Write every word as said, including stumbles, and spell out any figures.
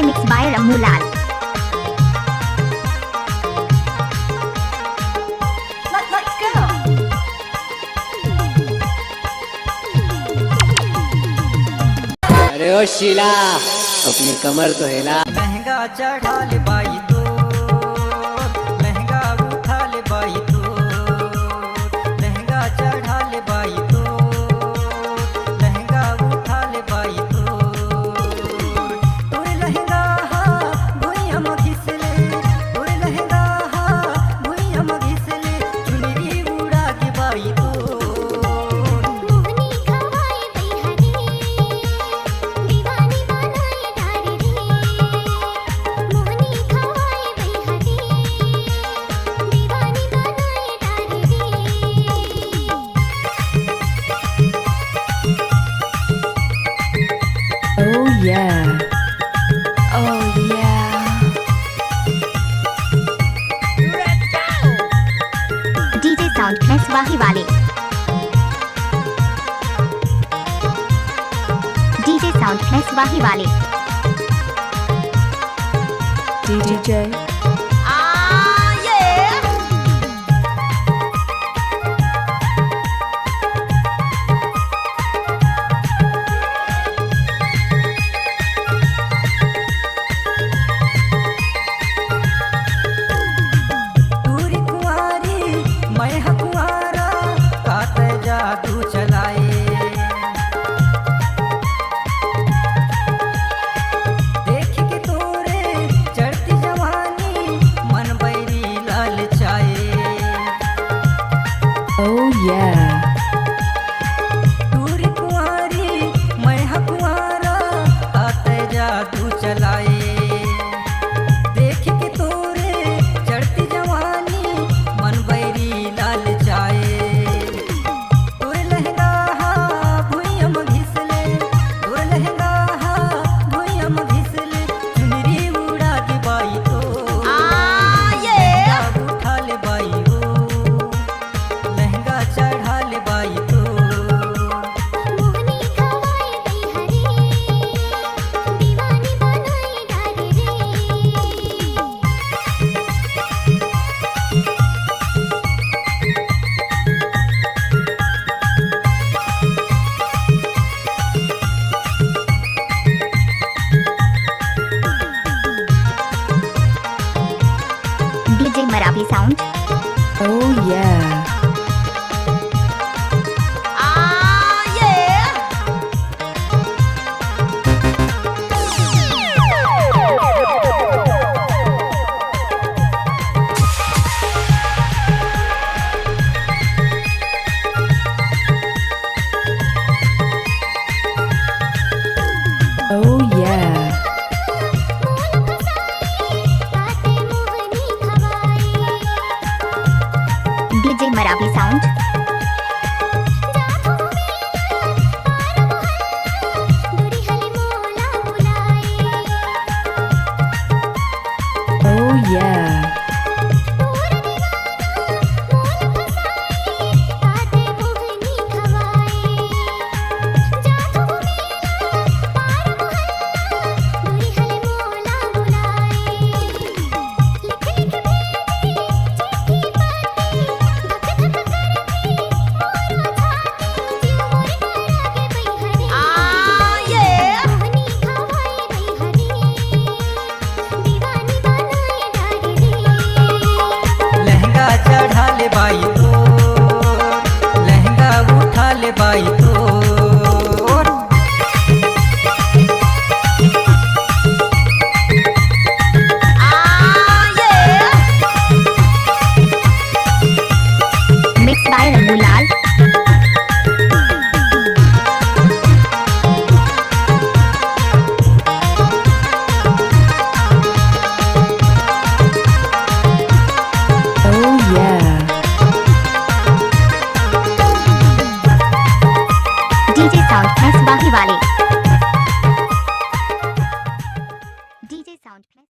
Mix by Ramulal. Let, let's go. अरे ओ शीला, अपनी कमर तो हिला। लहंगा चढ़ा ले बाई तो, लहंगा उठा ले बाई तो, लहंगा चढ़ा ले बाई तो, लहंगा उठा ले बाई तो। तोर लहंगा हा भुइयां म घिसले, तोर लहंगा हा भुइयां म घिसले, चुनरी उड़ा के बाई तो। मोहनी खवाए बइहा रे, दीवानी बनाए डारे रे। मोहनी खवाए बइहा रे, दीवानी बनाए डारे रे। Oh yeah. Oh yeah. D J Sound में स्वाही वाले। D J Sound में स्वाही वाले। D J। टूरी कुंवारी, मैं ह कुंवारा, का तै जादू चलाए। देख के तोरे चढ़ती जवानी, मन बैरी ललचाए। Oh yeah. टूरी कुंवारी, मैं ह कुंवारा, का तै जादू चलाए। देख के तोरे चढ़ती जवानी, मन बैरी ललचाए। तोर लहंगा हा भुइयां म घिसले, तोर लहंगा हा भुइयां म घिसले, चुनरी उड़ा के बाई तो। आ, ये। लहंगा उठा ले बाई हो, लहंगा चढ़ा ले बाई तो। मोहनी खवाए बइहा रे, दीवानी बनाए डारे रे। D J Marabi Sound. Oh yeah. Ah, yeah. Oh yeah. D J Marabi Sound. Oh yeah. Lehenga चढ़ा ले बाई तो, लहंगा उठा ले बाई तो। Mix by Rangu Lal. Oh yeah. D J Sound Fest बाकी वाले। D J Sound Fest।